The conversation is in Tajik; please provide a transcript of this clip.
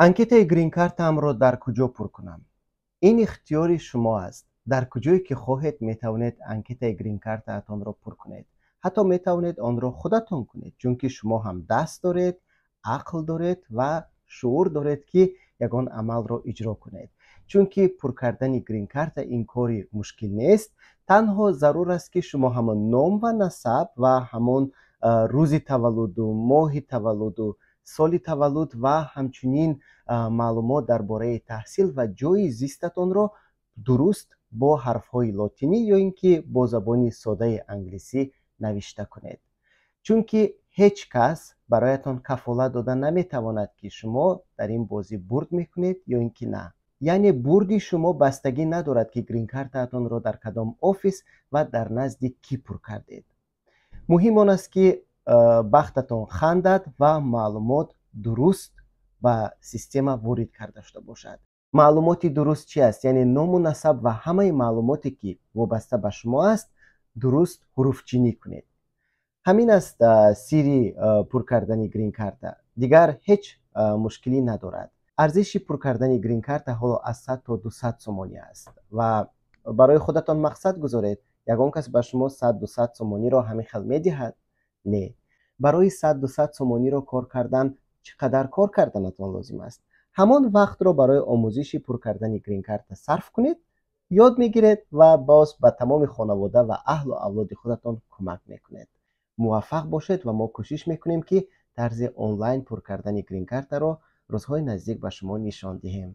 Анкетаи гринкартаамро дар куҷо пур кунам? Ин ихтиёри шумо аст. Дар куҷое ки хоҳед, метавонед анкетаи гринкартаатонро пур кунед. Ҳатто метавонед онро худатон кунед, чунки шумо ҳам даст доред, ақл доред ва шуур доред, ки ягон амалро иҷро кунед. Чунки пур кардани гринкарта ин кори мушкил нест. Танҳо зарур аст, ки шумо ҳамон ном ва насаб ва ҳамон рӯзи таваллуду, моҳи таваллуду, соли таваллуд ва ҳамчунин маълумот дар бораи таҳсил ва ҷойи зистатонро дуруст бо ҳарфҳои лотинӣ ё ин ки бо забони содаи англисӣ навишта кунед. Чунки ҳеҷ кас бароятон кафолат дода наметавонад, ки шумо дар ин бозӣ бурд мекунед ё ин ки на. Яъне бурди шумо бастагӣ надорад, ки гринкартаатонро дар кадом офис ва дар назди кӣ пур кардед. Муҳим он аст, ки бахтатон хандад ва маълумот дуруст ба система ворид карда шуда бошад. Маълумоти дуруст чи аст? Яъне ному насаб ва ҳамаи маълумоте, ки вобаста ба шумо аст, дуруст ҳуруфчинӣ кунед. Ҳамин аст сирри пур кардани гринкарта. Дигар ҳеҷ мушкилӣ надорад. Арзиши пур кардани гринкарта ҳоло аз 100 то 200 сомонӣ аст ва барои худатон мақсад гузоред. Ягон кас ба шумо 100-200 сомониро ҳамин хел медиҳад? Не. Барои 100-200 сомониро кор кардан чӣ қадар кор карданатон лозим аст? Ҳамон вақтро барои омӯзиши пур кардани гринкарта сарф кунед, ёд мегиред ва боз ба тамоми хонавода ва аҳлу авлоди худатон кӯмак мекунед. Муваффақ бошед ва мо кӯшиш мекунем, ки тарзи онлайн пур кардани гринкартаро рӯзҳои наздик ба шумо нишон диҳем.